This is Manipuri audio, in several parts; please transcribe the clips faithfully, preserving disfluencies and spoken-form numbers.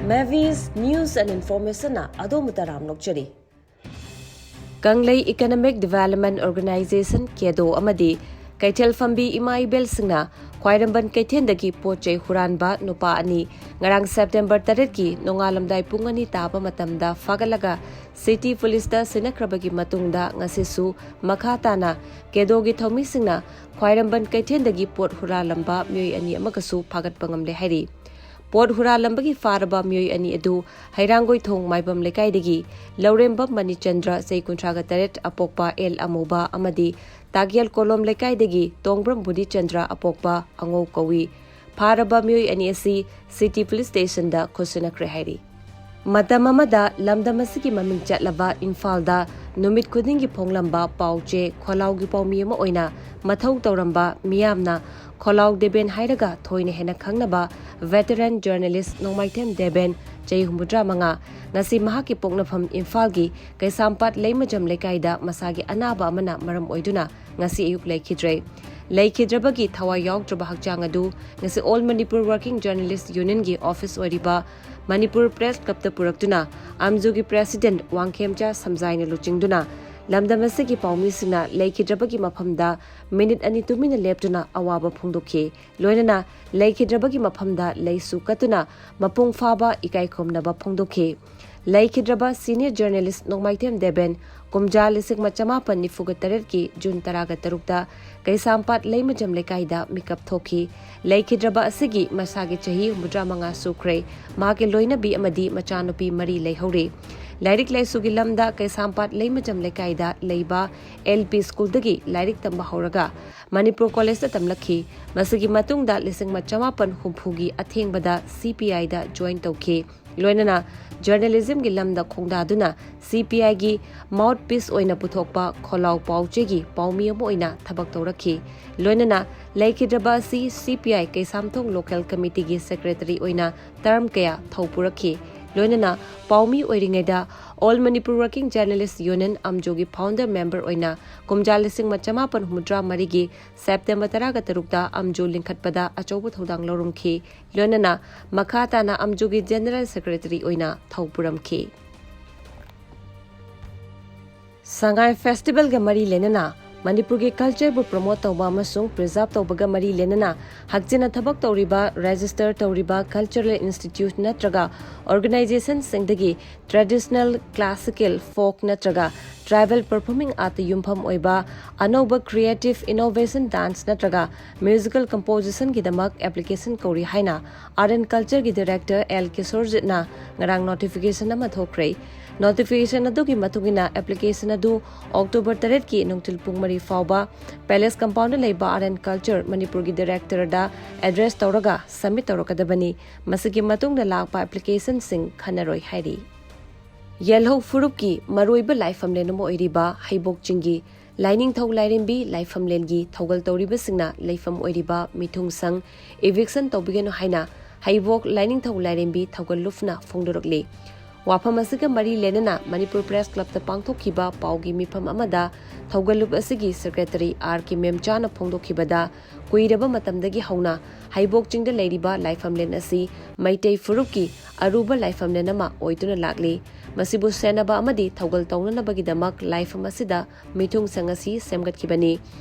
Mavis News and Information ꯅ ꯑꯗꯣꯝꯕꯨ ꯇꯔꯥꯝꯅ ꯑꯣꯛꯆꯔꯤ꯫ ꯀꯪꯂꯩ Economic Development Organization, ꯀꯦꯗꯣ, ꯑꯃꯗꯤ ꯀꯩꯊꯦꯜ ꯐꯝꯕꯤ ꯏꯃꯥ ꯏꯕꯦꯜꯁꯤꯡꯅ ꯈ꯭ꯋꯥꯏꯔꯝꯕꯟ ꯀꯩꯊꯦꯜꯗꯒꯤ ꯄꯣꯠ ꯆꯩ ꯍꯨꯔꯥꯟꯕ ꯅꯨꯄꯥ ꯑꯅꯤ ꯉꯔꯥꯡ September ꯇꯔꯦꯠꯀꯤ ꯅꯣꯡꯉꯥꯜꯂꯝꯗꯥꯏ ꯄꯨꯡ ꯑꯅꯤ ꯇꯥꯕ ꯃꯇꯝꯗ ꯐꯥꯒꯠꯂꯒ City Police ꯇ ꯁꯤꯟꯅꯈ꯭ꯔꯕꯒꯤ ꯃꯇꯨꯡꯗ ꯉꯁꯤꯁꯨ ꯃꯈꯥ ꯇꯥꯅ ꯀꯦꯗꯣꯒꯤ ꯊꯧꯃꯤꯁꯤꯡꯅ ꯈ꯭ꯋꯥꯏꯔꯝꯕꯟ ꯀꯩꯊꯦꯜꯗꯒꯤ ꯄꯣꯠ ꯍꯨꯔꯥꯜꯂꯝꯕ ꯃꯤꯑꯣꯏ ꯑꯅꯤ ꯑꯃꯒꯁꯨ ꯐꯥꯒꯠꯄ ꯉꯝꯂꯦ ꯍꯥꯏꯔꯤ꯫ ꯄꯣꯠ ꯍꯨꯔꯥꯜꯂꯝꯕꯒꯤ ꯐꯥꯔꯕ ꯃꯤꯑꯣꯏ ꯑꯅꯤ ꯑꯗꯨ ꯍꯩꯔꯥꯡꯒꯣꯏꯊꯣꯡ ꯃꯥꯏꯕꯝ ꯂꯩꯀꯥꯏꯗꯒꯤ ꯂꯧꯔꯦꯝꯕꯝ ꯃꯅꯤꯆꯟꯗ꯭ꯔ, ꯆꯍꯤ ꯀꯨꯟꯊ꯭ꯔꯥꯒ ꯇꯔꯦꯠ, ꯑꯄꯣꯛꯄ ꯑꯦꯜ ꯑꯃꯨꯕ, ꯑꯃꯗꯤ ꯇꯥꯒꯦꯜ ꯀꯣꯂꯣꯝ ꯂꯩꯀꯥꯏꯗꯒꯤ ꯇꯣꯡꯕ꯭ꯔꯝ ꯕꯨꯙꯤꯆꯟꯗ꯭ꯔ, ꯑꯄꯣꯛꯄ ꯑꯉꯧ ꯀꯧꯏ꯫ ꯐꯥꯔꯕ ꯃꯤꯑꯣꯏ ꯑꯅꯤ ꯑꯁꯤ City Police Station ꯗ ꯈꯨꯠꯁꯤꯟꯅꯈ꯭ꯔꯦ ꯍꯥꯏꯔꯤ꯫ ꯃꯇꯝ ꯑꯃꯗ ꯂꯝꯗꯝ ꯑꯁꯤꯒꯤ ꯃꯃꯤꯡ ꯆꯠꯂꯕ ꯏꯝꯐꯥꯜꯗ ꯅꯨꯃꯤꯠ ꯈꯨꯗꯤꯡꯒꯤ ꯐꯣꯡꯂꯝꯕ ꯄꯥꯎ ꯆꯦ ꯈꯣꯜꯂꯥꯎꯒꯤ ꯄꯥꯎꯃꯤ ꯑꯃ ꯑꯣꯏꯅ ꯃꯊꯧ ꯇꯧꯔꯝꯕ ꯃꯤꯌꯥꯝꯅ ꯈꯣꯜꯂꯥꯎ ꯗꯦꯕꯦꯟ ꯍꯥꯏꯔꯒ ꯊꯣꯏꯅ ꯍꯦꯟꯅ ꯈꯪꯅꯕ veteran journalist ꯅꯣꯡꯃꯥꯏꯊꯦꯝ ꯗꯦꯕꯦꯟ, ꯆꯍꯤ ꯍꯨꯝꯐꯨꯇꯔꯥ ꯃꯉꯥ, ꯉꯁꯤ ꯃꯍꯥꯛꯀꯤ ꯄꯣꯛꯅꯐꯝ ꯏꯝꯐꯥꯜꯒꯤ ꯀꯩꯁꯥꯝꯄꯥꯠ ꯂꯩꯃꯖꯝ ꯂꯩꯀꯥꯏꯗ ꯃꯁꯥꯒꯤ ꯑꯅꯥꯕ ꯑꯃꯅ ꯃꯔꯝ ꯑꯣꯏꯗꯨꯅ ꯉꯁꯤ ꯑꯌꯨꯛ ꯂꯩꯈꯤꯗ꯭ꯔꯦ꯫ ꯂꯩꯈꯤꯗ꯭ꯔꯕꯒꯤ ꯊꯋꯥꯏ ꯌꯥꯎꯗ꯭ꯔꯕ ꯍꯛꯆꯥꯡ ꯑꯗꯨ ꯉꯁꯤ All Manipur Working Journalist Union ꯒꯤ office ꯑꯣꯏꯔꯤꯕ ꯃꯅꯤꯄꯨꯔ Press Club ꯇ ꯄꯨꯔꯛꯇꯨꯅ ꯑꯝꯖꯨꯒꯤ president ꯋꯥꯡꯈꯦꯝꯆꯥ ꯁꯝꯖꯥꯏꯅ ꯂꯨꯆꯤꯡꯗꯨꯅ ꯂꯝꯗꯝ ꯑꯁꯤꯒꯤ ꯄꯥꯎꯃꯤꯁꯤꯡꯅ ꯂꯩꯈꯤꯗ꯭ꯔꯕꯒꯤ ꯃꯐꯝꯗ minute ꯑꯅꯤ ꯇꯨꯃꯤꯟꯅ ꯂꯦꯞꯇꯨꯅ ꯑꯋꯥꯕ ꯐꯣꯡꯗꯣꯛꯈꯤ꯫ ꯂꯣꯏꯅꯅ ꯂꯩꯈꯤꯗ꯭ꯔꯕꯒꯤ ꯃꯐꯝꯗ ꯂꯩꯁꯨ ꯀꯠꯇꯨꯅ ꯃꯄꯨꯡ ꯐꯥꯕ ꯏꯀꯥꯏ ꯈꯨꯝꯅꯕ ꯐꯣꯡꯗꯣꯛꯈꯤ꯫ ꯂꯩꯈꯤꯗ꯭ꯔꯕ senior journalist ꯅꯣꯡꯃꯥꯏꯊꯦꯝ ꯗꯦꯕꯦꯟ ꯀꯨꯝꯖꯥ ꯂꯤꯁꯤꯡ ꯑꯃ ꯆꯃꯥꯄꯟ ꯅꯤꯐꯨꯒ ꯇꯔꯦꯠꯀꯤ June ꯇꯔꯥꯒ ꯇꯔꯨꯛꯇ ꯀꯩꯁꯥꯝꯄꯥꯠ ꯂꯩꯃꯖꯝ ꯂꯩꯀꯥꯏꯗ ꯃꯤꯀꯞ ꯊꯣꯛꯈꯤ꯫ ꯂꯩꯈꯤꯗ꯭ꯔꯕ ꯑꯁꯤꯒꯤ ꯃꯁꯥꯒꯤ ꯆꯍꯤ ꯍꯨꯝꯐꯨꯇꯔꯥ ꯃꯉꯥ ꯁꯨꯈ꯭ꯔꯦ꯫ ꯃꯍꯥꯛꯀꯤ ꯂꯣꯏꯅꯕꯤ ꯑꯃꯗꯤ ꯃꯆꯥꯅꯨꯄꯤ ꯃꯔꯤ ꯂꯩꯍꯧꯔꯤ꯫ ꯂꯥꯏꯔꯤꯛ ꯂꯥꯏꯁꯨꯒꯤ ꯂꯝꯗ ꯀꯩꯁꯥꯝꯄꯥꯠ ꯂꯩꯃꯖꯝ ꯂꯩꯀꯥꯏꯗ ꯂꯩꯕ L P school ꯗꯒꯤ ꯂꯥꯏꯔꯤꯛ ꯇꯝꯕ ꯍꯧꯔꯒ ꯃꯅꯤꯄꯨꯔ College ꯇ ꯇꯝꯂꯛꯈꯤ꯫ ꯃꯁꯤꯒꯤ ꯃꯇꯨꯡꯗ ꯂꯤꯁꯤꯡ ꯑꯃ ꯆꯃꯥꯄꯟ ꯍꯨꯝꯐꯨꯒꯤ ꯑꯊꯦꯡꯕꯗ C P I the join ꯇꯧꯈꯤ꯫ ꯂꯣꯏꯅꯅ journalism ꯒꯤ ꯂꯝꯗ ꯈꯣꯡꯗꯥꯗꯨꯅ C P I ꯒꯤ mouthpiece ꯑꯣꯏꯅ ꯄꯨꯊꯣꯛꯄ ꯈꯣꯜꯂꯥꯎ ꯄꯥꯎꯆꯦꯒꯤ ꯄꯥꯎꯃꯤ ꯑꯃ ꯑꯣꯏꯅ ꯊꯕꯛ ꯇꯧꯔꯛꯈꯤ꯫ ꯂꯣꯏꯅꯅ ꯂꯩꯈꯤꯗ꯭ꯔꯕ ꯑꯁꯤ C P I Keishamthong Local Committee ꯒꯤ secretary ꯑꯣꯏꯅ term ꯀꯌꯥ ꯊꯧ ꯄꯨꯔꯛꯈꯤ꯫ ꯂꯣꯏꯅꯅ ꯄꯥꯎꯃꯤ ꯑꯣꯏꯔꯤꯉꯩꯗ All Manipur Working Journalist Union ꯑꯝꯖꯣꯒꯤ founder member ꯑꯣꯏꯅ ꯀꯨꯝꯖꯥ ꯂꯤꯁꯤꯡ ꯑꯃ ꯆꯃꯥꯄꯟ ꯍꯨꯝꯐꯨꯇꯔꯥ ꯃꯔꯤꯒꯤ September ꯇꯔꯥꯒ ꯇꯔꯨꯛꯇ ꯑꯝꯖꯣ ꯂꯤꯡꯈꯠꯄꯗ ꯑꯆꯧꯕ ꯊꯧꯗꯥꯡ ꯂꯧꯔꯝꯈꯤ꯫ ꯂꯣꯏꯅꯅ ꯃꯈꯥ ꯇꯥꯅ ꯑꯝꯖꯣꯒꯤ General Secretary ꯑꯣꯏꯅ ꯊꯧ ꯄꯨꯔꯝꯈꯤ꯫ ꯁꯉꯥꯏ festivalꯒ ꯃꯔꯤ ꯂꯩꯅꯅ ꯃꯅꯤꯄꯨꯔꯒꯤ cultureꯕꯨ promote ꯇꯧꯕ ꯑꯃꯁꯨꯡ preserve ꯇꯧꯕꯒ ꯃꯔꯤ ꯂꯩꯅꯅ ꯍꯛꯆꯤꯟꯅ ꯊꯕꯛ ꯇꯧꯔꯤꯕ, register ꯇꯧꯔꯤꯕ cultural institute ꯅꯠꯇ꯭ꯔꯒ organizationꯁꯤꯡꯗꯒꯤ traditional, classical, folk ꯅꯠꯇ꯭ꯔꯒ tribal performing artꯇ ꯌꯨꯝꯐꯝ ꯑꯣꯏꯕ ꯑꯅꯧꯕ creative innovation dance ꯅꯠꯇ꯭ꯔꯒ musical compositionꯒꯤꯗꯃꯛ application ꯀꯧꯔꯤ ꯍꯥꯏꯅ Art and Cultureꯒꯤ director L ꯀꯤꯁꯣꯔꯖꯤꯠꯅ ꯉꯔꯥꯡ notification ꯑꯃ ꯊꯣꯛꯈ꯭ꯔꯦ꯫ Notification ꯑꯗꯨꯒꯤ ꯃꯇꯨꯡ ꯏꯟꯅ application ꯑꯗꯨ October ꯇꯔꯦꯠꯀꯤ ꯅꯨꯡꯊꯤꯜ ꯄꯨꯡ ꯃꯔꯤ ꯐꯥꯎꯕ Palace Compoundꯗ ꯂꯩꯕ Art and Culture ꯃꯅꯤꯄꯨꯔꯒꯤ directorꯗ address ꯇꯧꯔꯒ submit ꯇꯧꯔꯛꯀꯗꯕꯅꯤ꯫ ꯃꯁꯤꯒꯤ ꯃꯇꯨꯡꯗ ꯂꯥꯛꯄ applicationꯁꯤꯡ ꯈꯟꯅꯔꯣꯏ ꯍꯥꯏꯔꯤ꯫ ꯌꯦꯜꯍꯧ ꯐꯨꯔꯨꯞꯀꯤ ꯃꯔꯨꯑꯣꯏꯕ ꯂꯥꯏꯐꯝꯂꯦꯟ ꯑꯃ ꯑꯣꯏꯔꯤꯕ ꯍꯩꯕꯣꯛ ꯆꯤꯡꯒꯤ ꯂꯥꯏꯅꯤꯡꯊꯧ ꯂꯥꯏꯔꯦꯝꯕꯤ ꯂꯥꯏꯐꯝꯂꯦꯟꯒꯤ ꯊꯧꯒꯜ ꯇꯧꯔꯤꯕꯁꯤꯡꯅ ꯂꯩꯐꯝ ꯑꯣꯏꯔꯤꯕ ꯃꯤꯊꯨꯡꯁꯪ eviction ꯇꯧꯕꯤꯒꯅꯨ ꯍꯥꯏꯅ ꯍꯩꯕꯣꯛ ꯂꯥꯏꯅꯤꯡꯊꯧ ꯂꯥꯏꯔꯦꯝꯕꯤ ꯊꯧꯒꯜ ꯂꯨꯞꯅ ꯐꯣꯡꯗꯣꯔꯛꯂꯤ꯫ ꯋꯥꯐꯝ ꯑꯁꯤꯒ ꯃꯔꯤ ꯂꯩꯅꯅ ꯃꯅꯤꯄꯨꯔ Press Clubꯇ ꯄꯥꯡꯊꯣꯛꯈꯤꯕ ꯄꯥꯎꯒꯤ ꯃꯤꯐꯝ ꯑꯃꯗ ꯊꯧꯒꯜ ꯂꯨꯞ ꯑꯁꯤꯒꯤ secretary R K ꯃꯦꯝꯆꯥꯅ ꯐꯣꯡꯗꯣꯛꯈꯤꯕꯗ, ꯀꯨꯏꯔꯕ ꯃꯇꯝꯗꯒꯤ ꯍꯧꯅ ꯍꯩꯕꯣꯛ ꯆꯤꯡꯗ ꯂꯩꯔꯤꯕ ꯂꯥꯏꯐꯝꯂꯦꯟ ꯑꯁꯤ ꯃꯩꯇꯩ ꯐꯨꯔꯨꯞꯀꯤ ꯑꯔꯨꯕ ꯂꯥꯏꯐꯝꯂꯦꯟ ꯑꯃ ꯑꯣꯏꯗꯨꯅ ꯂꯥꯛꯂꯤ꯫ ꯃꯁꯤꯕꯨ ꯁꯦꯟꯅꯕ ꯑꯃꯗꯤ ꯊꯧꯒꯜ ꯇꯧꯅꯅꯕꯒꯤꯗꯃꯛ ꯂꯥꯏꯐꯝ ꯑꯁꯤꯗ ꯃꯤꯊꯨꯡꯁꯪ ꯑꯁꯤ ꯁꯦꯝꯒꯠꯈꯤꯕꯅꯤ꯫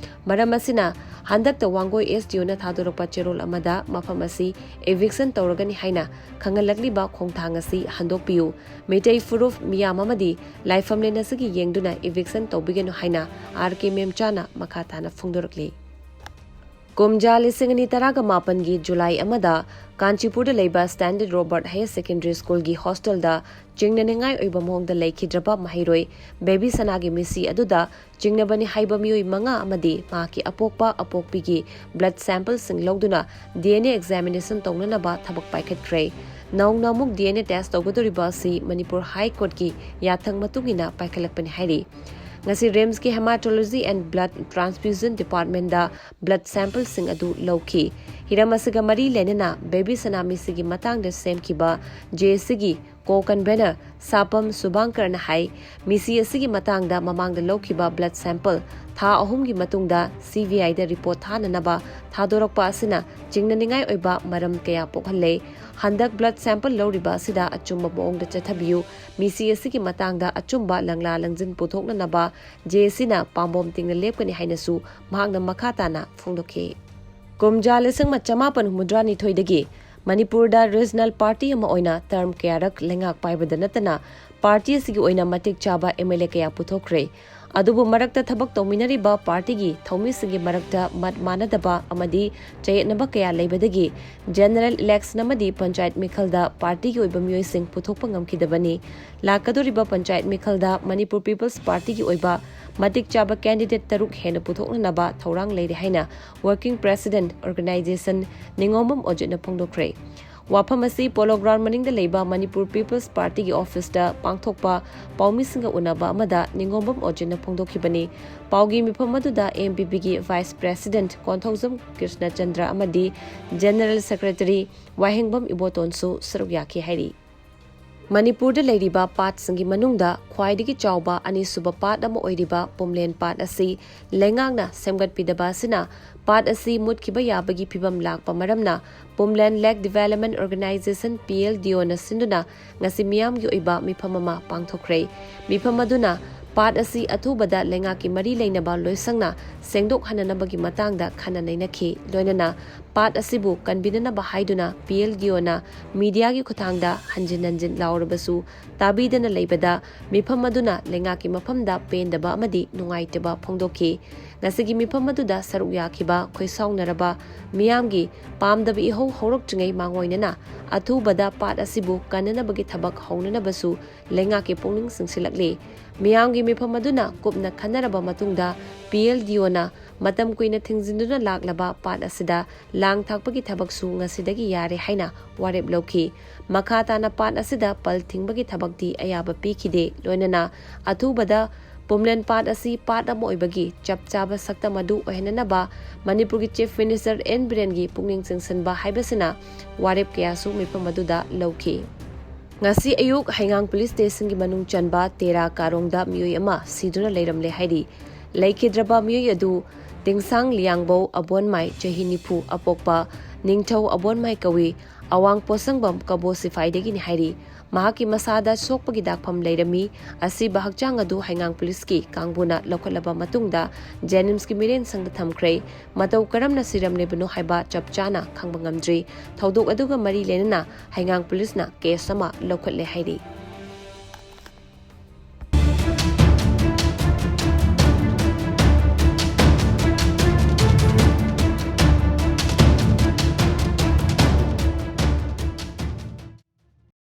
ꯃꯔꯝ ꯑꯁꯤꯅ, ꯍꯟꯗꯛꯇ ꯋꯥꯡꯒꯣꯏ SDOꯅ ꯊꯥꯗꯣꯔꯛꯄ ꯆꯦꯔꯣꯜ ꯑꯃꯗ ꯃꯐꯝ ꯑꯁꯤ eviction ꯇꯧꯔꯒꯅꯤ ꯍꯥꯏꯅ ꯈꯪꯍꯜꯂꯛꯂꯤꯕ ꯈꯣꯡꯊꯥꯡ ꯑꯁꯤ ꯍꯟꯗꯣꯛꯄꯤꯌꯨ꯫ ꯃꯤꯇꯩ ꯐꯨꯔꯨꯞ ꯃꯤꯌꯥꯝ ꯑꯃꯗꯤ ꯂꯥꯏꯐꯝꯂꯦꯟ ꯑꯁꯤꯒꯤ ꯌꯦꯡꯗꯨꯅ eviction ꯇꯧꯕꯤꯒꯅꯨ ꯍꯥꯏꯅ R K ꯃꯦꯝꯆꯥꯅ ꯃꯈꯥ ꯇꯥꯅ ꯐꯣꯡꯗꯣꯔꯛꯂꯤ꯫ ꯀꯨꯝꯖꯥ ꯂꯤꯁꯤꯡ ꯑꯅꯤ ꯇꯔꯥꯒ ꯃꯥꯄꯟꯒꯤ July ꯑꯃꯗ ꯀꯥꯟꯆꯤꯄꯨꯔꯗ ꯂꯩꯕ Standard Robert Higher Secondary Schoolꯒꯤ hostelꯗ ꯆꯤꯡꯅꯅꯤꯡꯉꯥꯏ ꯑꯣꯏꯕ ꯃꯑꯣꯡꯗ ꯂꯩꯈꯤꯗ꯭ꯔꯕ ꯃꯍꯩꯔꯣꯏ ꯕꯦꯕꯤ ꯁꯅꯥꯒꯤ ꯃꯤꯁꯤ ꯑꯗꯨꯗ ꯆꯤꯡꯅꯕꯅꯤ ꯍꯥꯏꯕ ꯃꯤꯑꯣꯏ ꯃꯉꯥ ꯑꯃꯗꯤ ꯃꯍꯥꯛꯀꯤ ꯑꯄꯣꯛꯄ ꯑꯄꯣꯛꯄꯤꯒꯤ blood sampleꯁꯤꯡ ꯂꯧꯗꯨꯅ DNA examination ꯇꯧꯅꯅꯕ ꯊꯕꯛ ꯄꯥꯏꯈꯠꯈ꯭ꯔꯦ꯫ ꯅꯧꯅ ꯑꯃꯨꯛ DNA test ꯇꯧꯒꯗꯧꯔꯤꯕ ꯑꯁꯤ ꯃꯅꯤꯄꯨꯔ High Courtꯀꯤ ꯌꯥꯊꯪ ꯃꯇꯨꯡ ꯏꯟꯅ ꯄꯥꯏꯈꯠꯂꯛꯄꯅꯤ ꯍꯥꯏꯔꯤ꯫ ꯉꯁꯤ RIMSꯀꯤ Hematology and Blood Transfusion Departmentꯗ blood sampleꯁꯤꯡ ꯑꯗꯨ ꯂꯧꯈꯤ꯫ ꯍꯤꯔꯝ ꯑꯁꯤꯒ ꯃꯔꯤ ꯂꯩꯅꯅ ꯕꯦꯕꯤ ꯁꯅꯥ ꯃꯤꯁꯤꯒꯤ ꯃꯇꯥꯡꯗ ꯁꯦꯝꯈꯤꯕ JACꯒꯤ ꯀꯣ ꯀꯟꯚꯦꯅꯔ ꯁꯥꯄꯝ ꯁꯨꯕꯥꯡꯀꯔꯅ ꯍꯥꯏ, ꯃꯤꯁꯤ ꯑꯁꯤꯒꯤ ꯃꯇꯥꯡꯗ ꯃꯃꯥꯡꯗ ꯂꯧꯈꯤꯕ ꯕ꯭ꯂꯗ ꯁꯦꯝꯄꯜ ꯊꯥ ꯑꯍꯨꯝꯒꯤ ꯃꯇꯨꯡꯗ ꯁꯤ ꯕꯤ ꯑꯥꯏꯗ ꯔꯤꯄꯣꯔꯠ ꯊꯥꯅꯅꯕ ꯊꯥꯗꯣꯔꯛꯄ ꯑꯁꯤꯅ ꯆꯤꯡꯅꯅꯤꯡꯉꯥꯏ ꯑꯣꯏꯕ ꯃꯔꯝ ꯀꯌꯥ ꯄꯣꯛꯍꯜꯂꯦ꯫ ꯍꯟꯗꯛ ꯕ꯭ꯂꯗ ꯁꯦꯝꯄꯜ ꯂꯧꯔꯤꯕ ꯑꯁꯤꯗ ꯑꯆꯨꯝꯕ ꯃꯑꯣꯡꯗ ꯆꯠꯊꯕꯤꯌꯨ, ꯃꯤꯁꯤ ꯑꯁꯤꯒꯤ ꯃꯇꯥꯡꯗ ꯑꯆꯨꯝꯕ ꯂꯪꯂꯥ ꯂꯪꯖꯤꯟ ꯄꯨꯊꯣꯛꯅꯅꯕ ꯖꯦ ꯑꯦ ꯁꯤꯅ ꯄꯥꯝꯕꯣꯝ ꯇꯤꯡꯅ ꯂꯦꯞꯀꯅꯤ ꯍꯥꯏꯅꯁꯨ ꯃꯍꯥꯛꯅ ꯃꯈꯥ ꯇꯥꯅ ꯐꯣꯡꯗꯣꯛꯈꯤ꯫ ꯀꯨꯝꯖꯥ ꯂꯤꯁꯤꯡ ꯑꯃ ꯆꯃꯥꯄꯟ ꯍꯨꯝꯐꯨꯇꯔꯥꯅꯤꯊꯣꯏꯗꯒꯤ ꯃꯅꯤꯄꯨꯔꯗ ꯔꯤꯖꯅꯦꯜ ꯄꯥꯔꯇꯤ ꯑꯃ ꯑꯣꯏꯅ ꯇꯔꯝ ꯀꯌꯥꯔꯛ ꯂꯩꯉꯥꯛ ꯄꯥꯏꯕꯗ ꯅꯠꯇꯅ ꯄꯥꯔꯇꯤ ꯑꯁꯤꯒꯤ ꯑꯣꯏꯅ ꯃꯇꯤꯛ ꯆꯥꯕ ꯑꯦꯝ ꯑꯦꯜ ꯑꯦ ꯀꯌꯥ ꯄꯨꯊꯣꯛꯈ꯭ꯔꯦ꯫ ꯑꯗꯨꯕꯨ ꯃꯔꯛꯇ ꯊꯕꯛ ꯇꯧꯃꯤꯟꯅꯔꯤꯕ ꯄꯥꯔꯇꯤꯒꯤ ꯊꯧꯃꯤꯁꯤꯡꯒꯤ ꯃꯔꯛꯇ ꯃꯠ ꯃꯥꯟꯅꯗꯕ ꯑꯃꯗꯤ ꯆꯌꯦꯠꯅꯕ ꯀꯌꯥ ꯂꯩꯕꯗꯒꯤ ꯖꯦꯅꯔꯦꯜ ꯏꯂꯦꯛꯁꯟ ꯑꯃꯗꯤ ꯄꯟꯆꯥꯌꯠ ꯃꯤꯈꯜꯗ ꯄꯥꯔꯇꯤꯒꯤ ꯑꯣꯏꯕ ꯃꯤꯑꯣꯏꯁꯤꯡ ꯄꯨꯊꯣꯛꯄ ꯉꯝꯈꯤꯗꯕꯅꯤ꯫ ꯂꯥꯛꯀꯗꯧꯔꯤꯕ ꯄꯟꯆꯥꯌꯠ ꯃꯤꯈꯜꯗ ꯃꯅꯤꯄꯨꯔ ꯄꯤꯄꯜꯁ ꯄꯥꯔꯇꯤꯒꯤ ꯑꯣꯏꯕ ꯃꯇꯤꯛ ꯆꯥꯕ ꯀꯦꯟꯗꯤꯗꯦꯠ ꯇꯔꯨꯛ ꯍꯦꯟꯅ ꯄꯨꯊꯣꯛꯅꯅꯕ ꯊꯧꯔꯥꯡ ꯂꯩꯔꯤ ꯍꯥꯏꯅ ꯋꯥꯔꯀꯤꯡ ꯄ꯭ꯔꯦꯁꯤꯗꯦꯟꯠ ꯑꯣꯔꯒꯅꯥꯏꯖꯦꯁꯟ ꯅꯤꯉꯣꯝꯕꯝ ꯑꯣꯖꯦꯠꯅ ꯐꯣꯡꯗꯣꯛꯈ꯭ꯔꯦ꯫ ꯋꯥꯐꯝ ꯑꯁꯤ ꯄꯣꯂꯣ ꯒ꯭ꯔꯥꯎꯟ ꯃꯅꯤꯡꯗ ꯂꯩꯕ ꯃꯅꯤꯄꯨꯔ ꯄꯤꯄꯜꯁ ꯄꯥꯔꯇꯤꯒꯤ ꯑꯣꯐꯤꯁꯇ ꯄꯥꯡꯊꯣꯛꯄ ꯄꯥꯎꯃꯤꯁꯤꯡꯒ ꯎꯅꯕ ꯑꯃꯗ ꯅꯤꯉꯣꯝꯕꯝ ꯑꯣꯖꯦꯠꯅ ꯐꯣꯡꯗꯣꯛꯈꯤꯕꯅꯤ꯫ ꯄꯥꯎꯒꯤ ꯃꯤꯐꯝ ꯑꯗꯨꯗ ꯑꯦꯝ ꯄꯤ ꯄꯤꯒꯤ ꯚꯥꯏꯁ ꯄ꯭ꯔꯦꯁꯤꯗꯦꯟꯠ ꯀꯣꯟꯊꯧꯖꯝ ꯀ꯭ꯔꯤꯁꯅꯆꯟꯗ꯭ꯔ ꯑꯃꯗꯤ ꯖꯦꯅꯔꯦꯜ ꯁꯦꯀ꯭ꯔꯦꯇꯔꯤ ꯋꯥꯍꯦꯡꯕꯝ ꯏꯕꯣꯇꯣꯟꯁꯨ ꯁꯔꯨꯛ ꯌꯥꯈꯤ ꯍꯥꯏꯔꯤ꯫ ꯃꯅꯤꯄꯨꯔꯗ ꯂꯩꯔꯤꯕ ꯄꯥꯠꯁꯤꯡꯒꯤ ꯃꯅꯨꯡꯗ ꯈ꯭ꯋꯥꯏꯗꯒꯤ ꯆꯥꯎꯕ ꯑꯅꯤꯁꯨꯕ ꯄꯥꯠ ꯑꯃ ꯑꯣꯏꯔꯤꯕ ꯄꯨꯝꯂꯦꯟ ꯄꯥꯠ ꯑꯁꯤ ꯂꯩꯉꯥꯛꯅ ꯁꯦꯝꯒꯠꯄꯤꯗꯕ ꯑꯁꯤꯅ ꯄꯥꯠ ꯑꯁꯤ ꯃꯨꯠꯈꯤꯕ ꯌꯥꯕꯒꯤ ꯐꯤꯕꯝ ꯂꯥꯛꯄ ꯃꯔꯝꯅ Pumlen lake development organisation, P L D ꯑꯣꯅ ꯁꯤꯟꯗꯨꯅ ꯉꯁꯤ ꯃꯤꯌꯥꯝꯒꯤ ꯑꯣꯏꯕ ꯃꯤꯐꯝ ꯑꯃ ꯄꯥꯡꯊꯣꯛꯈ꯭ꯔꯦ꯫ ꯃꯤꯐꯝ ꯑꯗꯨꯅ ꯄꯥꯠ ꯑꯁꯤ ꯑꯊꯨꯕꯗ ꯂꯩꯉꯥꯛꯀꯤ ꯃꯔꯤ ꯂꯩꯅꯕ ꯂꯣꯏꯁꯪꯅ ꯁꯦꯡꯗꯣꯛꯍꯟꯅꯅꯕꯒꯤ ꯃꯇꯥꯡꯗ ꯈꯟꯅ ꯅꯩꯅꯈꯤ꯫ ꯂꯣꯏꯅꯅ ꯄꯥꯠ ꯑꯁꯤꯕꯨ ꯀꯟꯕꯤꯅꯅꯕ ꯍꯥꯏꯗꯨꯅ ꯄꯤ ꯑꯦꯜ ꯗꯤ ꯑꯣꯅ ꯃꯤꯗꯤꯌꯥꯒꯤ ꯈꯨꯠꯊꯥꯡꯗ ꯍꯟꯖꯤꯟ ꯍꯟꯖꯤꯟ ꯂꯥꯎꯔꯕꯁꯨ ꯇꯥꯕꯤꯗꯅ ꯂꯩꯕꯗ ꯃꯤꯐꯝ ꯑꯗꯨꯅ ꯂꯩꯉꯥꯛꯀꯤ ꯃꯐꯝꯗ ꯄꯦꯟꯗꯕ ꯑꯃꯗꯤ ꯅꯨꯡꯉꯥꯏꯇꯕ ꯐꯣꯡꯗꯣꯛꯈꯤ꯫ ꯉꯁꯤꯒꯤ ꯃꯤꯐꯝ ꯑꯗꯨꯗ ꯁꯔꯨꯛ ꯌꯥꯈꯤꯕ ꯈꯣꯏꯁꯥꯎꯅꯔꯕ ꯃꯤꯌꯥꯝꯒꯤ ꯄꯥꯝꯗꯕ ꯏꯍꯧ ꯍꯧꯔꯛꯇ꯭ꯔꯤꯉꯩ ꯃꯥꯡꯑꯣꯏꯅꯅ ꯑꯊꯨꯕꯗ ꯄꯥꯠ ꯑꯁꯤꯕꯨ ꯀꯟꯅꯅꯕꯒꯤ ꯊꯕꯛ ꯍꯧꯅꯅꯕꯁꯨ ꯂꯩꯉꯥꯛꯀꯤ ꯄꯨꯛꯅꯤꯡ ꯆꯤꯡꯁꯤꯜꯂꯛꯂꯤ꯫ ꯃꯤꯌꯥꯝꯒꯤ ꯃꯤꯐꯝ ꯑꯗꯨꯅ ꯀꯨꯞꯅ ꯈꯟꯅꯔꯕ ꯃꯇꯨꯡꯗ ꯄꯤ ꯑꯦꯜ ꯗꯤ ꯑꯣꯅ ꯃꯇꯝ ꯀꯨꯏꯅ ꯊꯤꯡꯖꯤꯟꯗꯨꯅ ꯂꯥꯛꯂꯕ ꯄꯥꯠ ꯑꯁꯤꯗ ꯂꯥꯡ ꯊꯥꯛꯄꯒꯤ ꯊꯕꯛꯁꯨ ꯉꯁꯤꯗꯒꯤ ꯌꯥꯔꯦ ꯍꯥꯏꯅ ꯋꯥꯔꯦꯞ ꯂꯧꯈꯤ꯫ ꯃꯈꯥ ꯇꯥꯅ ꯄꯥꯠ ꯑꯁꯤꯗ ꯄꯜ ꯊꯤꯡꯕꯒꯤ ꯊꯕꯛꯇꯤ ꯑꯌꯥꯕ ꯄꯤꯈꯤꯗꯦ꯫ ꯂꯣꯏꯅꯅ ꯑꯊꯨꯕꯗ ꯄꯨꯝꯂꯦꯟ ꯄꯥꯠ ꯑꯁꯤ ꯄꯥꯠ ꯑꯃ ꯑꯣꯏꯕꯒꯤ ꯆꯞ ꯆꯥꯕ ꯁꯛꯇꯝ ꯑꯗꯨ ꯑꯣꯏꯍꯟꯅꯅꯕ ꯃꯅꯤꯄꯨꯔꯒꯤ ꯆꯤꯐ ꯃꯤꯅꯤꯁꯇꯔ ꯑꯦꯟ ꯕꯤꯔꯦꯟꯒꯤ ꯄꯨꯛꯅꯤꯡ ꯆꯤꯡꯁꯤꯟꯕ ꯍꯥꯏꯕꯁꯤꯅ ꯋꯥꯔꯦꯞ ꯀꯌꯥꯁꯨ ꯃꯤꯐꯝ ꯑꯗꯨꯗ ꯂꯧꯈꯤ꯫ ꯉꯁꯤ ꯑꯌꯨꯛ ꯍꯩꯉꯥꯡ ꯄꯨꯂꯤꯁ ꯁ꯭ꯇꯦꯁꯟꯒꯤ ꯃꯅꯨꯡ ꯆꯟꯕ ꯇꯦꯔꯥ ꯀꯥꯔꯣꯡꯗ ꯃꯤꯑꯣꯏ ꯑꯃ ꯁꯤꯗꯨꯅ ꯂꯩꯔꯝꯂꯦ ꯍꯥꯏꯔꯤ꯫ ꯂꯩꯈꯤꯗ꯭ꯔꯕ ꯃꯤꯑꯣꯏ ꯑꯗꯨ ꯇꯤꯡꯁꯥꯡ ꯂꯤꯌꯥꯡꯕꯧ ꯑꯕꯣꯟꯃꯥꯏ, ꯆꯍꯤ ꯅꯤꯐꯨ, ꯑꯄꯣꯛꯄ ꯅꯤꯡꯊꯧ ꯑꯕꯣꯟꯃꯥꯏ ꯀꯧꯏ꯫ ꯑꯋꯥꯡ ꯄꯣꯠꯁꯪꯕꯝ ꯀꯕꯣ ꯁꯤꯐꯥꯏꯗꯒꯤꯅꯤ ꯍꯥꯏꯔꯤ꯫ ꯃꯍꯥꯛꯀꯤ ꯃꯁꯥꯗ ꯁꯣꯛꯄꯒꯤ ꯗꯥꯛꯐꯝ ꯂꯩꯔꯝꯃꯤ꯫ ꯑꯁꯤꯕ ꯍꯛꯆꯥꯡ ꯑꯗꯨ ꯍꯩꯉꯥꯡ ꯄꯨꯂꯤꯁꯀꯤ ꯀꯥꯡꯕꯨꯅ ꯂꯧꯈꯠꯂꯕ ꯃꯇꯨꯡꯗ ꯖꯦꯅꯤꯝꯁꯀꯤ ꯃꯤꯔꯦꯟꯁꯪꯗ ꯊꯝꯈ꯭ꯔꯦ꯫ ꯃꯇꯧ ꯀꯔꯝꯅ ꯁꯤꯔꯝꯂꯤꯕꯅꯣ ꯍꯥꯏꯕ ꯆꯞ ꯆꯥꯅ ꯈꯪꯕ ꯉꯝꯗ꯭ꯔꯤ꯫ ꯊꯧꯗꯣꯛ ꯑꯗꯨꯒ ꯃꯔꯤ ꯂꯩꯅꯅ ꯍꯩꯉꯥꯡ ꯄꯨꯂꯤꯁꯅ ꯀꯦꯁ ꯑꯃ ꯂꯧꯈꯠꯂꯦ ꯍꯥꯏꯔꯤ꯫